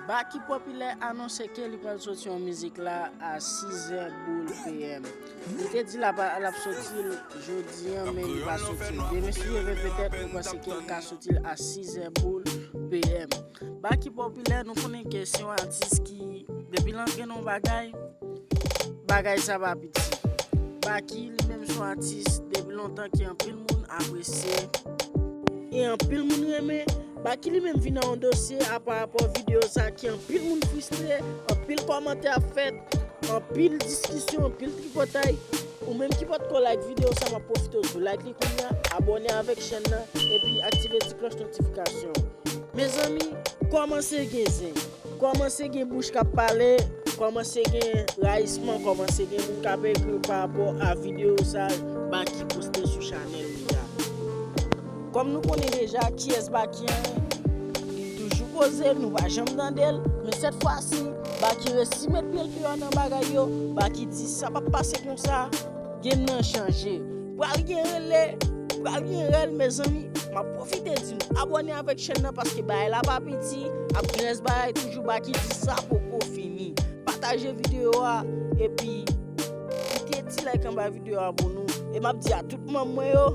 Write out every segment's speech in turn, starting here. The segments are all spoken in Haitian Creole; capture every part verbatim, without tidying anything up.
Baky Popilè anonse ke li pral soti yon mizik la a sizè boul P M. Li te di l ap, l ap soti l jodi an, men li pa soti l. Demen si Dye vle, petèt nou panse ke l ka soti l a sizè boul P M. Baky Popilè, nou konnen ke se yon atis ki, depi l antre nan yon bagay, bagay sa pa piti. Baky li menm se yon atis depi lontan ke anpil moun apresye e anpil moun renmen. Baky li menm vin nan yon dosye a pa rapò videyo sa ki anpil moun fristre, anpil kòmantè ap fèt, anpil diskisyon, anpil tripotay. Ou menm ki potko like videyo sa, m ap pwofite w di w like li kounye a, abòne avèk chèn nan, epi aktive ti klòch notifikasyon. Mezanmi, kòmanse gen zen. Kòmanse gen bouch k ap pale, kòmanse gen rayisman, kòmanse gen moun k ap ekri pa rapò a videyo sa Baky poste sou chanèl li a. Kòm nou konnen deja kiyès Baky an ye, li toujou poze, nou pa janm tande l, men sèt fwa si, Baky resi met pye l deyò nan bagay yo, Baky di sa p ap pase konsa, game nan chanje. Pral gen rele, pral gen rèl, mezanmi. M ap pwofite di nou abòne avèk chèn nan paske bagay la pa piti. Ap gen rès bagay toujou, Baky di sa poko fini. Pataje videyo a, epi kite ti like anba videyo a pou nou. E m ap di a tout manm mwen yo,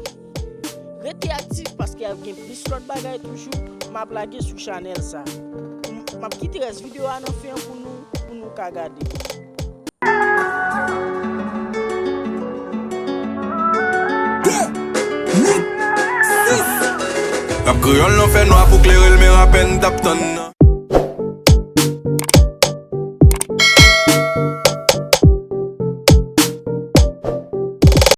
rete aktif paske ap gen plis lòt bagay toujou m ap lage sou chanèl sa. M m ap kite rès videyo a nan fen an pou nou, pou nou ka gade. Rap kreyòl nan fènwa pou klere l, men rapè n t ap tann nan.